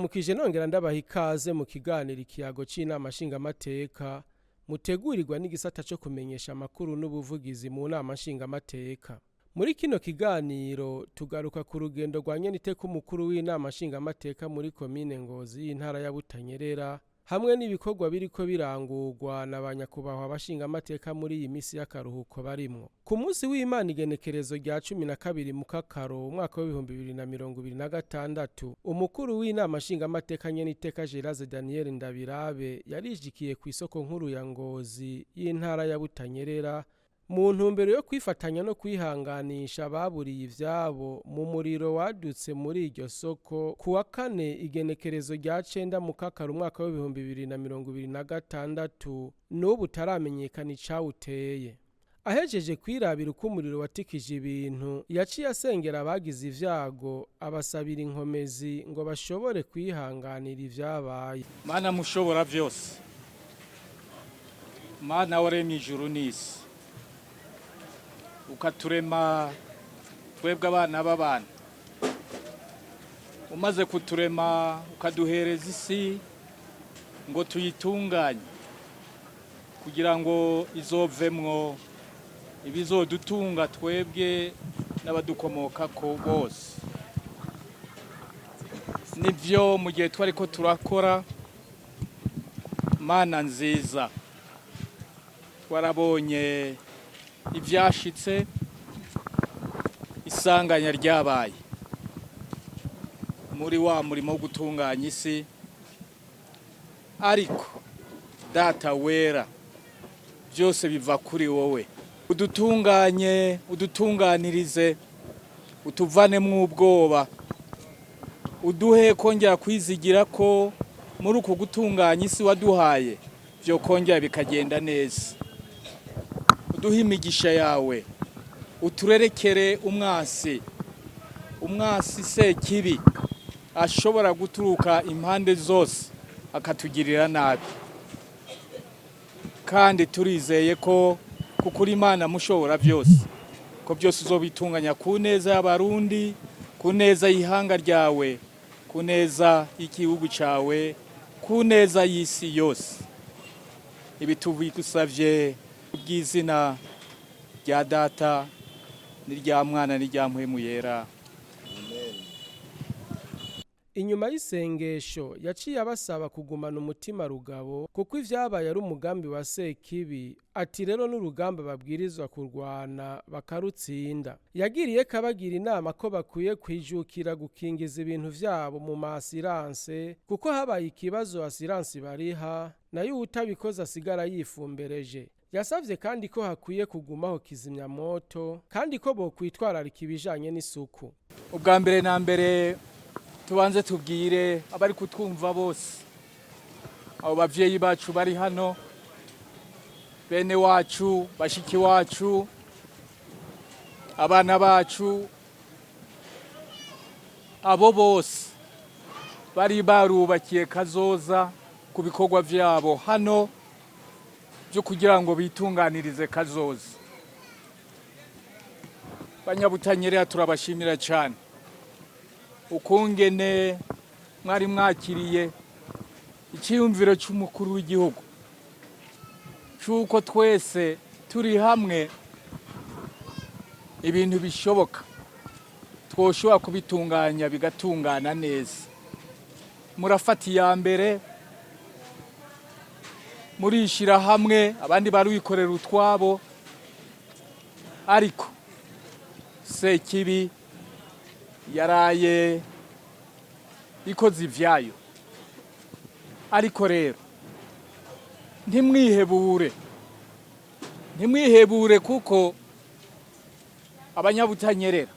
Ndabaramukije nongera ndabaha ikaze mu kiganiro ikiyago c'inama nshingamateka mutegurirwa n'igisata co kumenyesha amakuru n'ubuvugizi mu nama nshingamateka. Muri kino kiganiro tugaruka ku rugendo rwa nyeniteka umukuru w'inama nshingamateka muri komine Ngozi y'intara ya Butanyerera hamwe n'ibikorwa biriko birangurwa na ba nyakubahwa abashingamateka muri iyi misi y'akaruhuko barimwo. Ku munsi w'Imana igenekerezo rya 12 Mukakaro umwaka w'2026, umukuru w'inama nshingamateka nyeniteka Gélase Daniel Ndabirabe yarijikiye kw'isoko nkuru ya Ngozi y'intara ya Butanyerera mu ntumbero yo kwifatanya no kwihanganisha ababuriye ivyabo mu muriro wadutse muri iryo soko ku wa kane igenekerezo rya 9 Mukakaro umwaka w'2026 n'ubu utaramenyekana icawuteye. Ahejeje kwirabira uko umuriro watikije ibintu, yaciye asengera abagize ivyago abasabira inkomezi ngo bashobore kwihanganira ivyabaye. Mana mushobora vyose, Mana waremye ijuru n'isi, ukaturema twebwe abana b'abantu, umaze kuturema ukaduhereza isi ngo tuyitunganye kugira ngo izovemwo ibizodutunga twebwe n'abadukomokako bose. Nivyo mu gihe twariko turakora, Mana nziza, twarabonye ivyashitse, isanganya ryabaye muri wa murimo wo gutunganya isi, ariko Data wera, byose biva kuri wowe. Udutunganye, udutunganirize, utuvanemwo ubwoba, uduhe kongera kwizigira ko muri uku gutunganya isi waduhaye vyo kongera bikagenda neza. Uduhe imigisha yawe, uturerekere umwasi, umwasi sekibi ashobora guturuka impande zose akatugirira nabi. Kandi turizeye ko kuko uri Imana mushobora byose, ko byose uzobitunganya ku neza y'Abarundi, ku neza y'ihanga ryawe, ku neza y'igihugu cawe, ku neza y'isi yose. Ibi tubigusavye bw'izina rya Data n'irya Mwana n'irya Mpwemu Yera. Inyuma y'isengesho yaciye abasaba kugumana umutima rugabo kuko ivyabaye ari umugambi wa Sekibi, ati rero n'urugamba babwirizwa kurwana bakarutsinda. Yagiriyeko abagira inama ko bakwiye kwijukira gukingiza ibintu vyabo mu ma assurance kuko habaye ikibazo assurance bariha, nayo uwutabikoze asigara yifumbereje. Yasavye kandi ko hakwiye kugumaho kizimyamoto kandi ko bokwitwararika ibijanye n'isuku. Ubwa mbere na mbere tubanze tubwire abari kutwumva bose, abo bavyeyi bacu bari hano, bene wacu, bashiki wacu, abana bacu, abo bose bari barubakiye kazoza ku bikorwa vyabo hano byo kugira ngo bitunganirize kazoza. Banyabutanyerera turabashimira cyane ukungene mwari mwakiriye icyiyumviro cy'umukuru w'igihugu cy'uko twese turi hamwe ibintu bishoboka twoshobora kubitunganya bigatungana neza. Murafata iya mbere, murishira hamwe, abandi barikorera utwabo, ariko Sekibi yaraye ikoze ivyayo. Ariko rero ntimwihebure, ntimwihebure, kuko abanyabutanyerera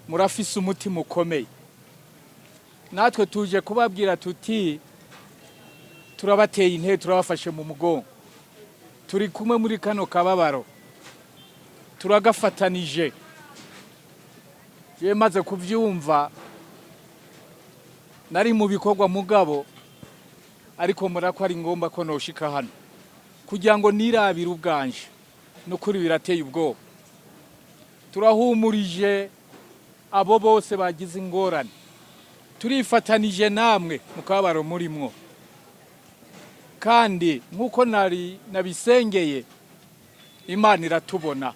murafise umutima ukomeye. Natwe tuje kubabwira tuti turabateye intebe, turabafashe mu mugongo, turi kumwe muri kano kababaro, turagafatanije. Jewe maze kuvyumva nari mu bikorwa mugabo, ariko murako ari ngomba ko noshika hano kugira ngo nirabire ubwanje. Nukuri birateye ubwoba. Turahumurije abo bose bagize ingorane. Turifatanije namwe mu kababaro murimwo, kandi nk'uko nari nabisengeye, Imana iratubona.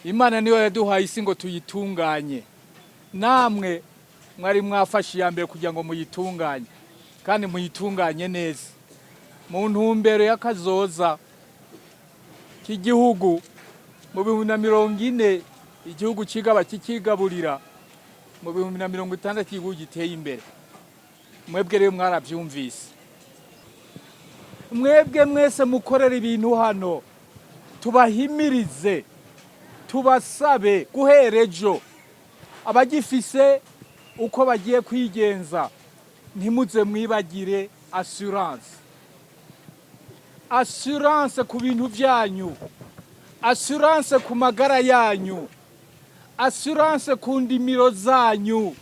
Imana niyo yaduhaye isi ngo tuyitunganye. Namwe mwari mwafashe iya mbere kugira ngo muyitunganye, kandi muyitunganye neza mu ntumbero y'akazoza k'igihugu mu 2040, igihugu kigaba kikigaburira, mu 2060 igihugu giteye imbere. Mwebwe rero mwarabyumvise, mwebwe mwese mukorera ibintu hano, tubahimirize, tubasabe guhera ejo, abagifise uko bagiye kwigenza, ntimuze mwibagire assurance, assurance ku bintu byanyu, assurance ku magara yanyu, assurance ku ndimiro zanyu,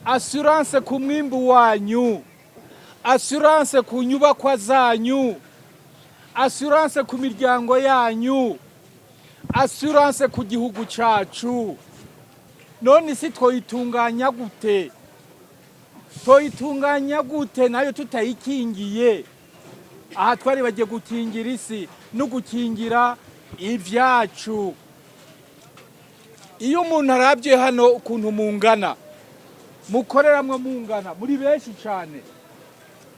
assurance ku mwimbu wanyu, assurance ku nyubakwa zanyu, assurance ku miryango yanyu, assurance ku gihugu cacu. None isi twoyitunganya gute? Twoyitunganya gute nayo tutayikingiye? Aha twari bagiye gukingira isi no gukingira ibyacu. Iyo umuntu arabye hano ukuntu mungana, mukoreramwo mungana, muri benshi cyane,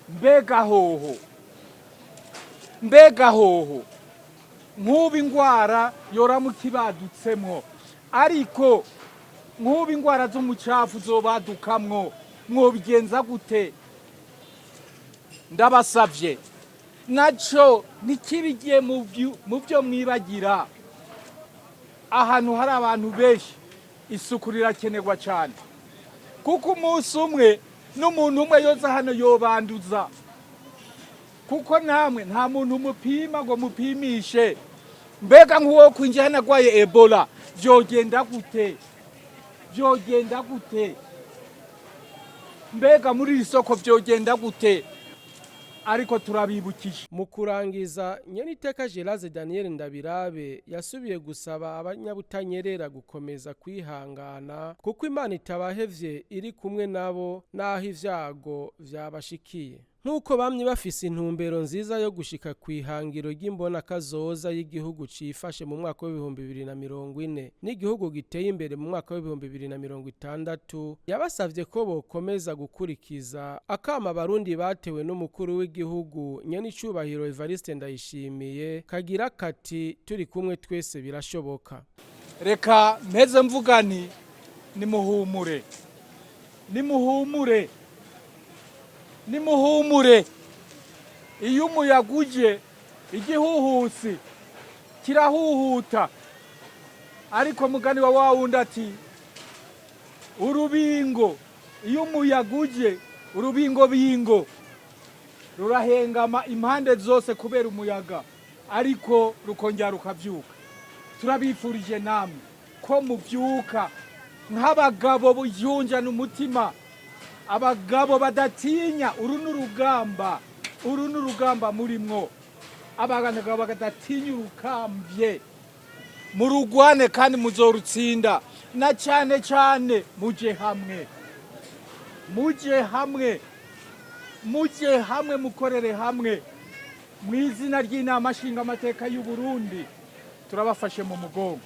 mbega hoho, mbega hoho nk'ubu ingwara yoramuka ibadutsemwo, ariko nk'ubu ingwara z'umucafu zobadukamwo, mwobigenza gute? Ndabasavye, naco ntikibigiye mu byo mwibagira. Ahantu hari abantu benshi isuku rirakenerwa cyane, kuko umunsi umwe n'umuntu umwe yoza hano yobanduza, kuko namwe nta muntu mupima ngo mupimishe. Mbega nk'uwo kwinjira hano agwaye Ebola vyogenda gute? Vyogenda gute? Mbega muri iri soko vyogenda gute? Ariko turabibukije. Mu kurangiza, nyeniteka Gélase Daniel Ndabirabe yasubiye gusaba abanyabutanyerera gukomeza kwihangana, kuko Imana itabahevye, iri kumwe nabo n'aho ivyago vyabashikiye. Nk'uko bamye bafise intumbero nziza yo gushika kw'ihangiro ry'imbonakazoza y'igihugu cifashe mu mwaka w'2040 n'igihugu giteye imbere mu mwaka w'2060, yabasavye ko bokomeza gukurikiza akama Abarundi batewe n'umukuru w'igihugu nyenicubahiro Evariste Ndayishimiye kagira kati: "Turi kumwe twese birashoboka." Reka mpeze mvuga nti: nimuhumure, nimuhumure, nimuhumure. Iyo umuyaga uje, igihuhusi kirahuhuta, ariko mugani wa wawundi ati: "Urubingo, iyo umuyaga uje, urubingo bingo rurahengama impande zose kubera umuyaga, ariko rukongera rukavyuka." Turabifurije namwe ko muvyuka nk'abagabo bujunjana umutima, abagabo badatinya. Uru ni urugamba, uru ni urugamba murimwo. Abagabo badatinya urukambye, murugwane kandi muzorutsinda, na cyane cyane muje hamwe, muje hamwe, muje hamwe, mukorere hamwe. Mu izina ry'Inama Nshingamateka y'u Burundi, turabafashe mu mugongo,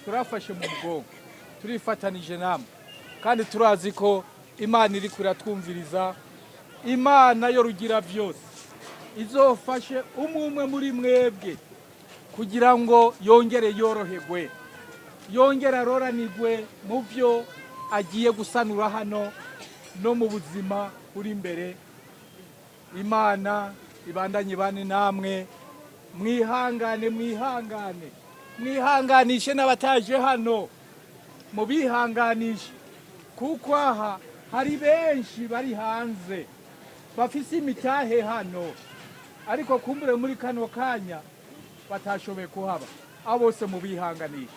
turabafashe mu mugongo, turifatanije namwe, kandi turazi ko Imana iri kuratwumviriza. Imana yo rugira byose izofashe umwe umwe muri mwebwe kugira ngo yongere yoroherwe, yongere aroranirwe mu byo agiye gusanura hano no mu buzima buri imbere. Imana ibandanye ibane namwe. Mwihangane, mwihangane, mwihanganishe n'abataje hano, mubihanganishe, kuko aha hari benshi bari hanze bafise imitahe hano, ariko kumbure muri kano kanya batashoboye kuhaba. Abo bose mubihanganishe.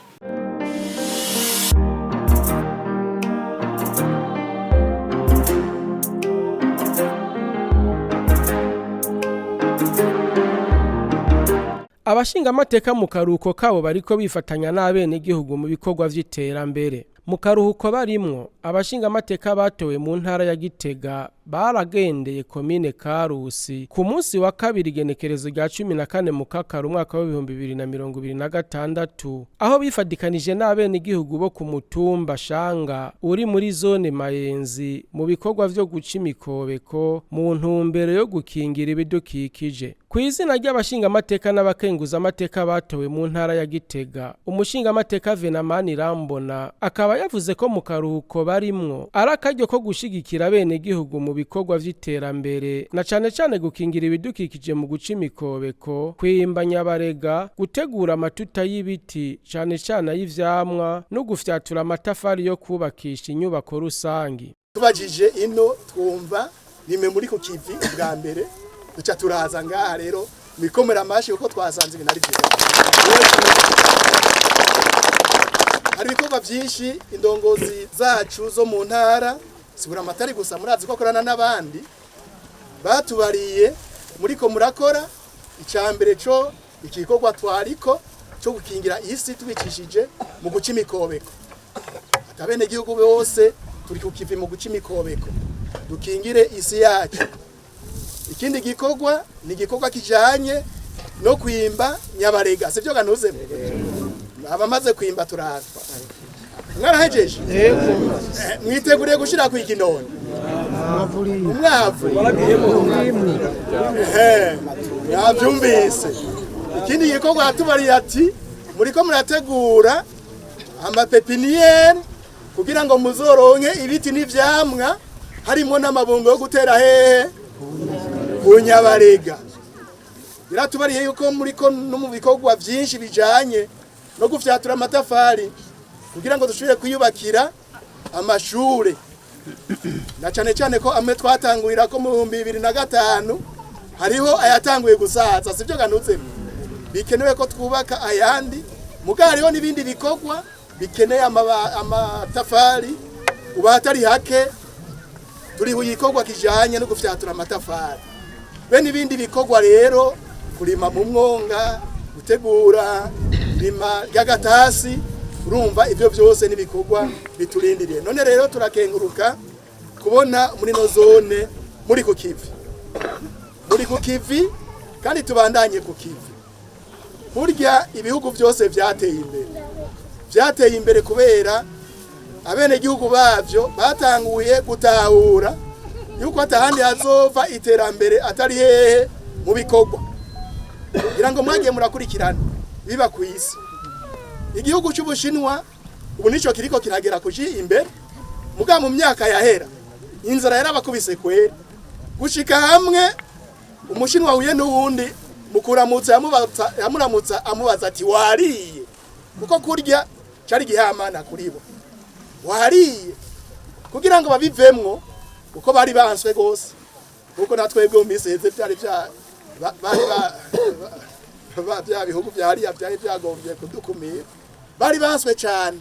Abashingamateka mu karuhuko kabo bariko bifatanya n'abenegihugu mu bikorwa vy'iterambere. Mu karuhuko barimwo, abashingamateka batowe mu ntara ya Gitega baragendeye komine Karusi ku munsi wa kabiri, igenekerezo rya 14 Mukakaro umwaka w'2026, aho bifadikanije n'abenegihugu bo ku mutumba Shanga uri muri zone Mayenzi mu bikorwa vyo guca imikobeko mu ntumbero yo gukingira ibidukikije. Ku izina ry'abashingamateka n'abakenguzamateka batowe mu ntara ya Gitega, umushingamateka Venamani Rambona akaba yavuze ko mu karuhuko barimwo ari akaryo ko gushigikira abenegihugu mu bikorwa vy'iterambere, na cane cane gukingira ibidukikije mu guca imikobeko, kwimba nyabarega, gutegura amatuta y'ibiti cane cane ay'ivyamwa, no gufyatura amatafari yo kubakisha inyubako rusangi. Tubajije ino twumva nimwe muri ku kivi bwa mbere, duca turaza ngaha rero mikomera amashi kuko twasanze ibintu ari byiza. Hari ibikorwa byinshi indongozi zacu zo mu ntara, sibura amatari gusa, murazi ko akorana n'abandi batubariye muriko murakora. Icambere co igikorwa twariko cyo gukingira isi tubicishije mu guca imikobeko, atabene gihugu bose turi ku kivi mu guca imikobeko dukingire isi yacu. Ikindi gikorwa ni igikorwa kijanye no kwimba nyabarega, sivyo ganuzemo? Abamaze kwimba turaza mwarahejeje, mwiteguriye gushira ku ikinoni umwavu, mwavyumvise. Ikindi gikorwa tubariye ati muriko murategura amapepiniyeri kugira ngo muzoronke ibiti n'ivyamwa, harimo n'amabungo yo gutera hehe ku nyabarega. Biratubariye yuko muriko no mu bikorwa vyinshi bijanye no gufyatura amatafari kugira ngo dushobore kwiyubakira amashure, na cane cane ko amwe twatangurira ko mu 2005 hariho ayatanguye gusaza, sivyo ganutse? Bikenewe ko twubaka ayandi. Muga hariho n'ibindi bikorwa bikeneye amatafari, uba atari hake turi igikorwa kijanye no gufyatura amatafari be n'ibindi bikorwa rero, kurima mu mwonga, gutegura irima ry'agatasi. Urumva ivyo byose n'ibikorwa biturindiriye. None rero turakenguruka kubona muri no zone muri ku kivi, muri ku kivi kandi tubandanye ku kivi. Burya ibihugu byose vyateye imbere, vyateye imbere kubera abenegihugu bavyo batanguye gutahura yuko atahandi hazova iterambere atari hehe mu bikorwa. Kugira ngo mwagiye murakurikirana biba ku isi, igihugu cy'Ubushinwa ubu nico kiriko kiragera kuji imbere, muga mu myaka yahera inzara yarabakubise kweri, gushika hamwe umushinwa huye n'uwundi mukuramutsa yamuramutsa amubaza ati wariye? Kuko kurya cari gihamana kuri bo, wariye? Kugira ngo babivemwo uko bari banswe gose, kuko natwebwe mu minsi iheze vyari vya bari ba bya bihugu vyariya vyari vyagombye kudukumira, bari banswe cane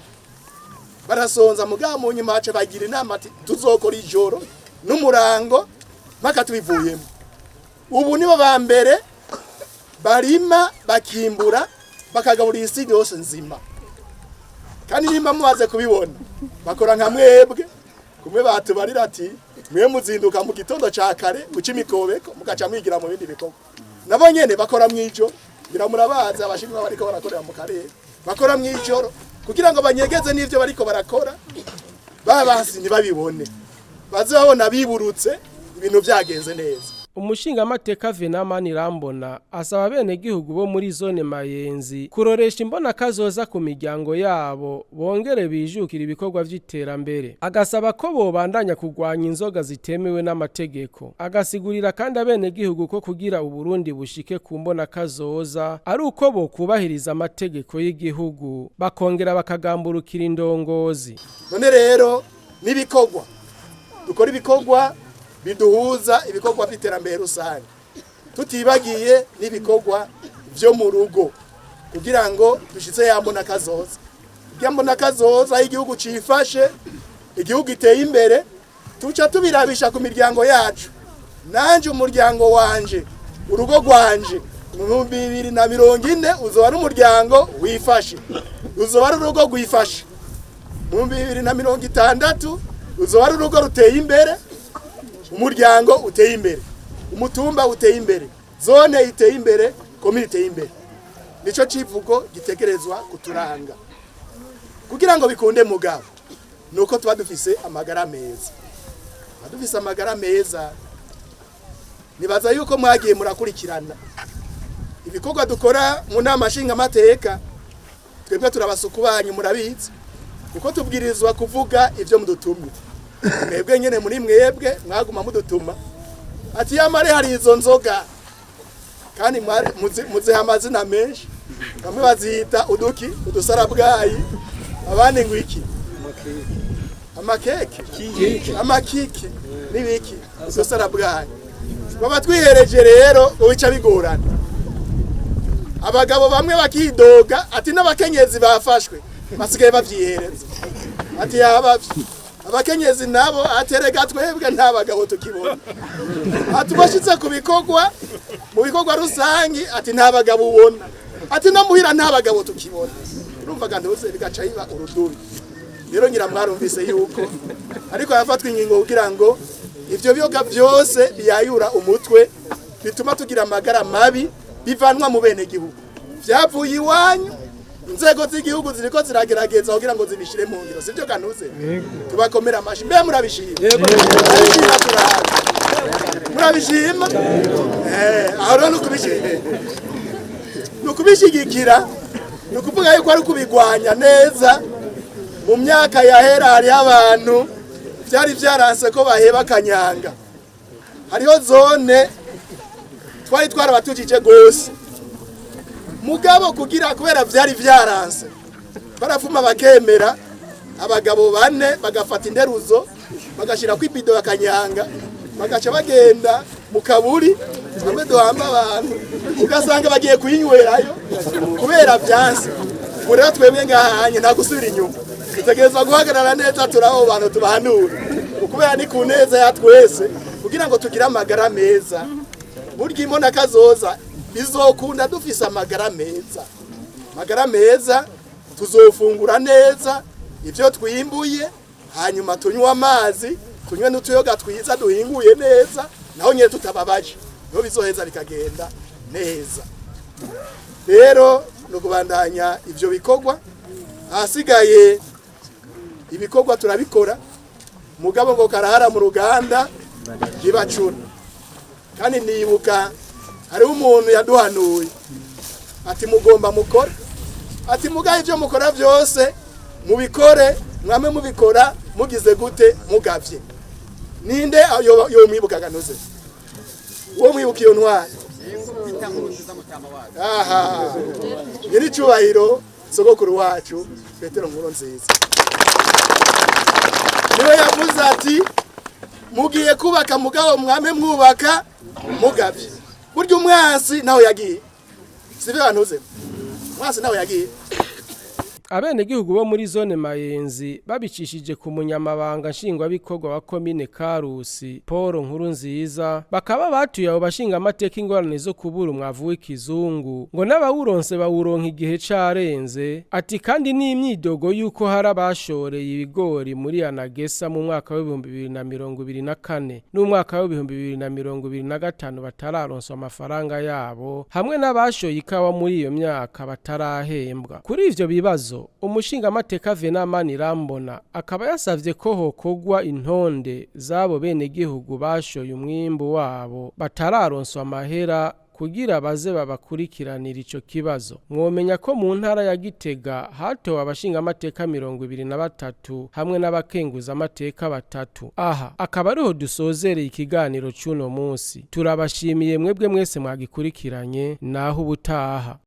barasonza. Mugabo mu nyuma baca bagira inama ati tuzokora ijoro n'umurango mpaka tubivuyemo. Ubu nibo ba mbere barima bakimbura bakagaburira isi yose nzima. Kandi nimba mumaze kubibona bakora nka mwebwe kumwe batubarira ati mwe muzinduka mu gitondo ca kare guca imikobeko mugaca mwigira mu bindi bikorwa, nabo nyene bakora mwijoro. Ngira murabaza abashinwa bariko barakorera mu karere, bakora mwijoro kugira ngo banyegeze n'ivyo bariko barakora, babasi ntibabibone, baze babona biburutse ibintu vyagenze neza. Umushingamateka Venamani Rambona asaba abenegihugu bo muri zone Mayenzi kuroresha imbona kazoza ku miryango yabo, bongere bijukira ibikorwa vy'iterambere. Agasaba ko bobandanya kurwanya inzoga zitemewe n'amategeko. Agasigurira kandi abenegihugu ko kugira Uburundi bushike ku mbona kazoza ari uko bokubahiriza amategeko y'igihugu, bakongera bakagamburukira indongozi. None rero n'ibikorwa dukora, ibikorwa biduhuza, ibikorwa by'iterambere rusange, tutibagiye n'ibikorwa byo mu rugo, kugira ngo dushitse ya mbona kazoza. Ya mbona kazoza igihugu cifashe, igihugu giteye imbere, tuca tubirabisha ku miryango yacu. Nanje umuryango wanje, urugo rwanje mu 2040 uzoba ari umuryango wifashe, uzoba ari urugo rwifashe. Mu 2060 ruzoba ari urugo ruteye imbere, umuryango uteye imbere, umutumba uteye imbere, zone iteye imbere, komine iteye imbere. Nico civugo gitegerezwa kuturanga. Kugira ngo bikunde mugabo nuko tuba dufise amagara meza, tuba dufise amagara meza. Nibaza yuko mwagiye murakurikirana ibikorwa dukora mu nama nshingamateka. Twebwe turabasuku banyu, murabizi, kuko tubwirizwa kuvuga ibyo mudutumye. Mwebwe nyene muri mwebwe mwaguma mudutuma ati yamare hari izo nzoga, kandi muziha amazina menshi. Bamwe bazita uduki, udusarabwayi, abandi ngo iki, amakeke, amakiki n'ibiki, udusarabwayi. Baba twihereje rero ubica bigorana. Abagabo bamwe bakidoga ati n'abakenyezi bafashwe basigaye bavyihereza, ati yabavye. Abakenyezi nabo aterega twebwe nta bagabo tukibona, ati bashitse ku bikorwa, mu bikorwa rusangi, ati nta bagabo ubona, ati no muhira nta bagabo tukibona. Urumva ganduze bigaca biba urudubi. Rero ngira mwarumvise yuko ariko hafatwa ingingo kugira ngo ivyo biyoga byose biyayura umutwe bituma tugira amagara mabi bivanwa mu bene gihugu vyavuye iwanyu. Inzego z'igihugu ziriko ziragerageza kugira ngo zibishire mu ngiro, sivyo ganuze? Tubakomera amashi. Mbe murabishima? Murabishima? Turabe, murabishima? Aho rero nukubishima, nukubishigikira, ni ukuvuga yuko ari ukubigwanya neza. Mu myaka yahera hariho abantu byari byaranse ko baheba akanyanga. Hariho zone twari twarabatujije gose, mugabo kugira kubera byari byaranse barafuma bakemera, abagabo bane bagafata inderuzo bagashira ku ibido bakanyanga, bagaca bagenda mu kaburi bamwe duhamba abantu, ugasanga bagiye kuyinywerayo kubera byanse. Ubu rero twebwe ngahanye nta gusubira inyuma, dutegerezwa guhagarara neza, turi abo bantu tubahanura, kubera ni ku neza ya twese kugira ngo tugire amagara meza. Burya imbona kazoza bizokunda dufise amagara meza. Amagara meza, tuzofungura neza ibyo twimbuye, hanyuma tunywe amazi, tunywe n'utuyoga twiza duhinguye neza, naho nyine tutababaje, niho bizoheza bikagenda neza. Rero ni ukubandanya ibyo bikorwa. Ahasigaye ibikorwa turabikora, mugabo ngo karahara mu ruganda ntibacura. Kandi nibuka hariho umuntu yaduhanuye ati mugomba mukora, ati mugahe ibyo mukora byose mubikore mwame mubikora mugize gute, mugavye. Ninde yomwibukaga ntuze uwo mwibuka iyo ntwari? Aha nyir'icyubahiro sogokuru wacu Petero Nkuru Nziza niwe yavuze ati mugiye kubaka, mugabo mwame mwubaka mugavye. Burya umwansi nawe yagiye, sivyo bantuze? Umwansi nawe yagiye. Abenegihugu bo muri zone Mayenzi babicishije ku munyamabanga nshingwabikorwa wa komine Karusi Paul Nkurunziza, bakaba batuye abo bashingamateka ingorane zo kubura umwavu w'ikizungu, ngo n'abawuronse bawuronka igihe carenze. Ati kandi n'imyidogo y'uko hari abashoreye ibigori muri Anagesa mu mwaka w'2024 n'umwaka w'2025 batararonswa amafaranga yabo, hamwe n'abashoye ikawa muri iyo myaka batarahembwa. Kuri ivyo bibazo, umushingamateka Venamani Irambona akaba yasavye ko hokogwa intonde z'abo benegihugu bashoye umwimbu wabo batararonswa amahera, kugira baze babakurikiranira ico kibazo. Mwomenya ko mu ntara ya Gitega hatowe abashingamateka 23 hamwe n'abakenguza amateka batatu. Aha akaba ariho dusozereye ikiganiro c'uno munsi. Turabashimiye mwebwe mwese mwagikurikiranye. Naho ubutaha.